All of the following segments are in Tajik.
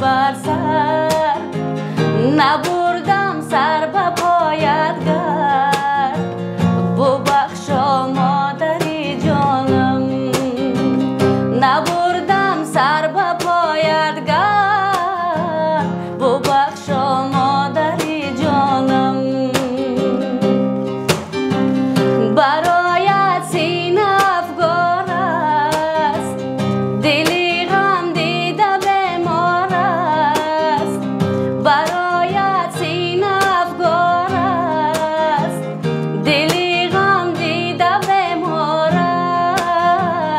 бар сар, набурдам сар ба поят гар, бубахшо модари ҷонам, набурдам сар ба поят гар, бубахшо модари ҷонам. Бароят сина афгор аст, дили ғам дида бемор аст, бароят сина афгор аст, дили ғам дида бемор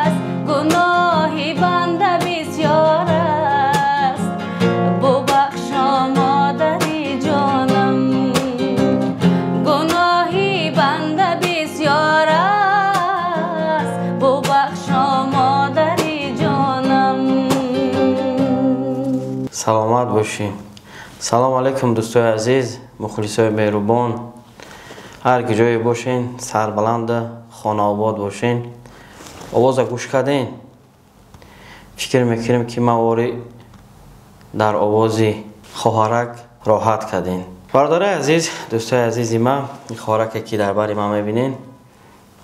аст, гуноҳи банда бисёр аст, бубахшо модари ҷонам, гуноҳи банда бисёр аст, бубахшо модари ҷонам. Саломат бошӣ. Салом алейкум, дӯстои азиз, мухлисои меҳрубон, ҳар ки ҷое бошен, сарбаланда, хонаобод бошен. Овоза гӯш карден, фикр мекунем, ки мавори дар овози хоҳарак роҳат карден. Бародарои азиз, дӯстои азизи ман, ин хоҳараке, ки дар бари ман мебинен,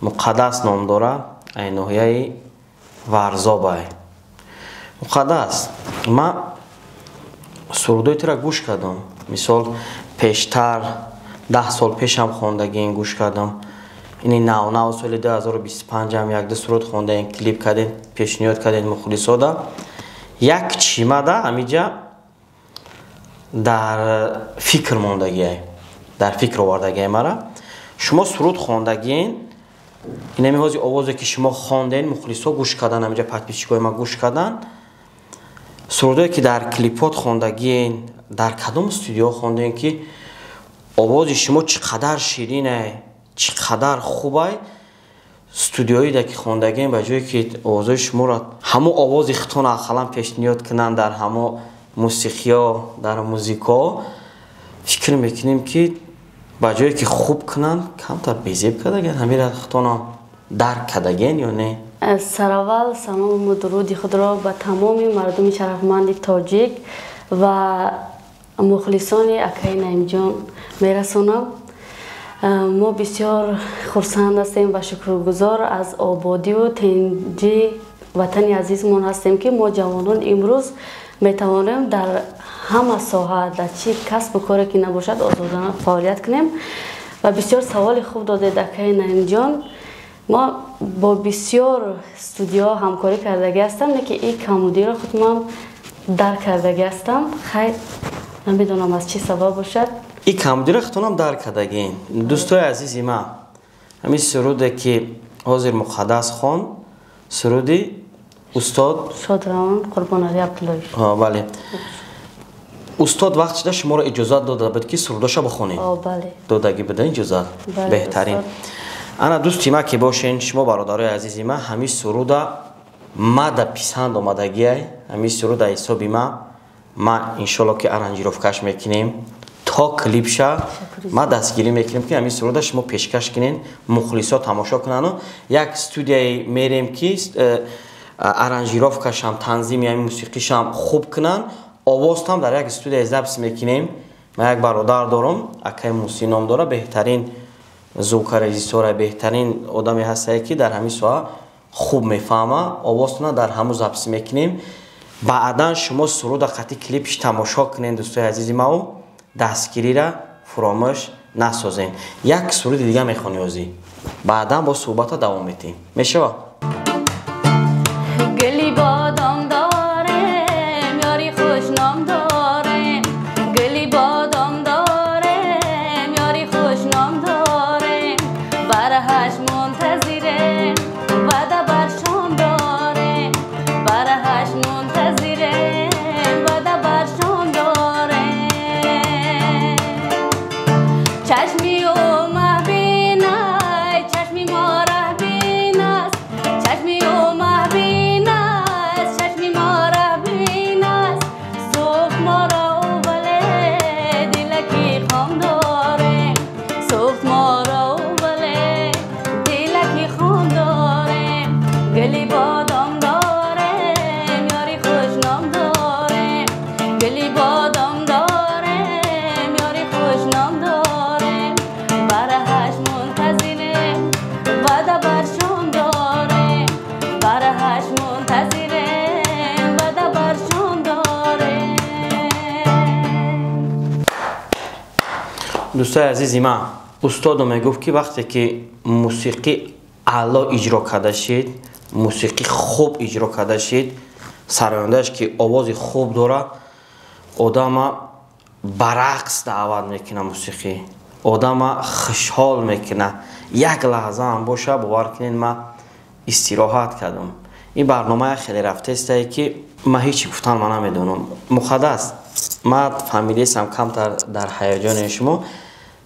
Муқаддас ном дора, ай ноҳияи Варзобай. Муқаддас, ман сурудои тура гӯш кардам. Мисол, пештар 10 сол пешам хондагиен, гӯш кардам. Ини нав нав соли 2025 якду суруд хондаен, клип кардем, пешниҳод кардем мухлисода. Як чимада ҳамиҷа дар фикр мондагиай, дар фикр овардагиай мара. Шумо суруд хондагиен, инами ҳози овозе, ки шумо хонден, мухлисо гӯш кардан, ҳамиҷа подписчикои ма гӯш кардан. Сурудое, ки дар клипот хондагиен, дар кадом студио хондем, ки овози шумо чӣ қадар ширинай, чӣ қадар хубай? Студиоида, ки хондагиен, ба ҷое ки овозои шуморо, ҳамо овози худтон ақаллан пешниҳод кунанд дар ҳамо мусиқиё, дар музикао, фикр мекунем, ки ба ҷое ки хуб кунанд, камтар безеб кардаген. Ҳамира худтонам дарк кардаген ё не? Сараввал салому дуруди худро ба тамоми мардуми шарафманди тоҷик ва мухлисони акаи Наимҷон мерасонам. Мо бисёр хурсанд ҳастем ва шукргузор аз ободиву тинҷи ватани азизмон ҳастем, ки мо ҷавонон имрӯз метавонем дар ҳама соҳа, дар чӣ касбу коре ки набошад, озодона фаъолият кунем. Ва бисёр саволи хуб додед, акаи Наимҷон. Мо бо бисёр студиоҳо ҳамкорӣ кардагӣ ҳастам, лекин ин камудиро худман дарк кардагӣ ҳастам. Хайр, намедонам, аз чӣ сабаб бошад. Ин камудиро худтонам дарк кардагин. Дӯстои азизи ман, ҳамин суруде, ки ҳозир Муқаддас хон, суруди устод шодравон Қурбоналӣ Абдуллоев. Бале, устод вақт шуда шуморо иҷозат дода буд, ки сурудоша бихонед? Бале. Додагӣ буда иҷозат? Беҳтарин. Ана, дӯсти ма, ки бошен шумо, бародарои азизи ма, ҳамин суруда мада писанд омадагиай. Ҳамин суруда ҳисоби ма иншолло, ки аранжировкаш мекунем то клипша, ма дастгирӣ мекунем, ки ҳамин суруда шумо пешкаш кунен, мухлисо тамошо кунану як студияе мерем, ки аранжировкашам, танзими ҳамин мусиқишам хуб кунанд, овозтам дар як студияи запись мекунем. Ман як бародар дорам, акаи Мусӣ ном дора, беҳтарин звукорежиссёра, беҳтарин одаме ҳастае, ки дар ҳамин соҳа хуб мефаҳма. Овозтона дар ҳамун запись мекунем. Баъдан шумо суруда қати клипш тамошо кунед. Дӯстои азизи мау, дастгирира фуромӯш насозем. Як суруди дига мехонӣ озӣ, баъдан бо суҳбата давом метиҳем, мешава? Гули бодом дорем, ёри хушном дорем, гули бодом дорем, ёри хушном дорем, барҳаш мунтазирем, ваъда бар шом дорем, барҳаш мунтазирем, ваъда бар шом дорем. Чашми ӯ маҳбинай, чашми мо раҳбин аст, чашми ӯ маҳбин аст. Гули бодом дорем, ёри хушном дорем, бараҳаш мунтазирем, ваъда бар шом дорем, бараҳаш мунтазирем, ваъда бар шом дорем. Дӯстои азизи ман, устодо мегуфт, ки вақте ки мусиқӣ аъло иҷро карда шид, мусиқӣ хуб иҷро карда шид, сарояндааш ки овози хуб дорад, одама ба рақс даъват мекунад, мусиқӣ одама хушҳол мекунад. Як лаҳзаам боша, бовар кунед, ман истироҳат кардам. Ин барномая хеле рафтаистае, ки ман ҳечи гуфтан ман намедонам. Муқаддас, ман фаҳмидаистам, камтар дар ҳаяҷони шумо.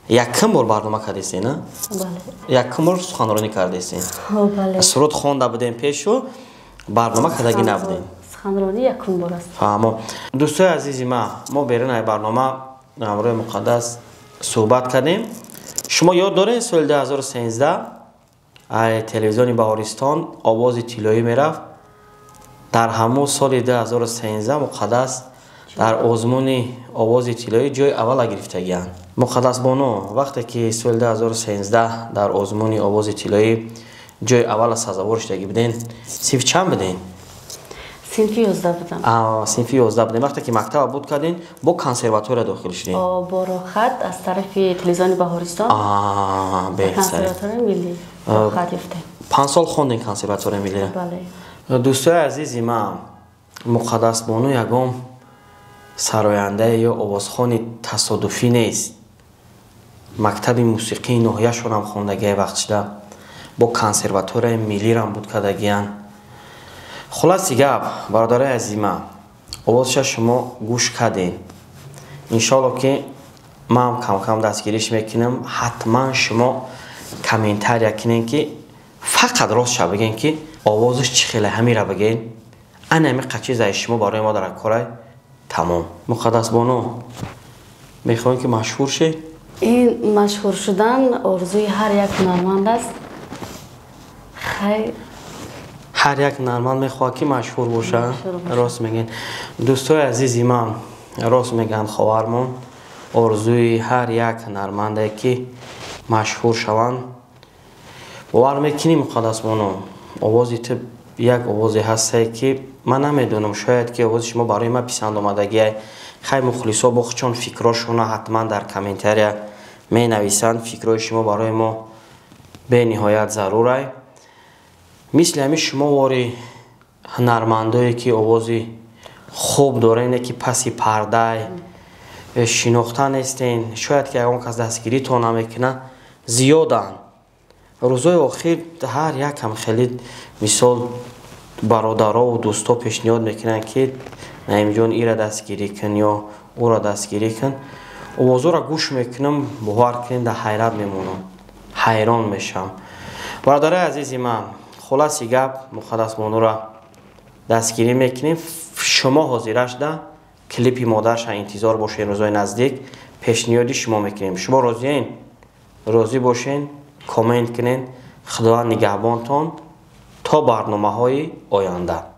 Якум бор барнома кардистед, на? Бале. Якум бор суханронӣ кардистед? Бале. Суруд хонда будем пешу, барнома кардагӣ набудем. Суханронӣ якум бор аст. Фаҳмо. Дӯстои азизи ман, мо берун ай барнома ҳамроҳи Муқаддас суҳбат кардем. Шумо ёд доред, соли 2013 ай телевизиони Баҳористон овози тиллоӣ мерафт. Дар ҳамун соли 2013 Муқаддас дар озмуни овози тиллоӣ ҷои аввала гирифтагианд. Муқаддасбону, вақте ки соли 2013 дар озмуни овози тиллоӣ ҷои аввала сазовор шудагӣ буден, синфи чанд буден? Синфи 11 будам. Синфи 11 будем. Вақте ки мактаба буд кардин, бо консерватория дохил шудин? Бо роҳхат аз тарафи телевизиони Баҳористон. Консерваторияи миллӣ роҳхат ёфтем. 5 сол хондин консерваторияи миллиро? Бале. Дӯстои азизи ман, Муқаддасбону ягон сарояндае ё овозхони тасодуфӣ нест. Мактаби мусиқии ноҳияшонам хондагиай вақт шуда, бо консерваторияи миллирам буд кардагиянд. Хулоси гап, бародарои азизи ман, овозша шумо гӯш кардем. Иншоалло, ки ман камкам дастгириш мекунам. Ҳатман шумо комментария кунем, ки фақат ростша бигем, ки овозаш чӣ хеле, ҳамира бигем. Ана ҳамиқа чизаи шумо барои мо дар корай тамом. Муқаддасбону, мехоҳем, ки машҳур шед? Ин машҳур шудан орзуи ҳар як ҳунарманд аст. Хай, ҳар як ҳунарманд мехоҳад, ки машҳур бошад. Рост мегӯед, дӯстои азизи ман, рост мегӯянд ховармон, орзуи ҳар як ҳунарманде, ки машҳур шаванд. Бовар мекунӣ, Муқаддасбону, овози ту як овозе ҳастае, ки ман намедонам, шояд ки овози шумо барои ман писанд омадагиай. Хай, мухлисо бо чон фикрошона ҳатман дар комментария менависанд. Фикрҳои шумо барои мо бениҳоят зарурай. Мисли ҳамин шумо вори ҳунармандое, ки овози хуб дорен, ки паси пардай шинохта нестен, шояд ки ягон кас дастгиритон намекунад, зиёданд. Рӯзҳои охир ҳар якам хеле, мисол, бародарову дӯстҳо пешниҳод мекунанд, ки Наимҷон, ира дастгирӣ кун ё ӯро дастгирӣ кун. Овозҳоро гӯш мекунам, бовар кунем, дар ҳайрат мемонам, ҳайрон мешавам. Бародарои азизи ман, хулоси гап, Муқаддасбонуро дастгирӣ мекунем. Шумо ҳозира шуда клипи модарша интизор бошед, рӯзҳои наздик пешниҳоди шумо мекунем. Шумо розиен? Розӣ бошен, коммент кунед. Худованд нигаҳбонтон то барномаҳои оянда.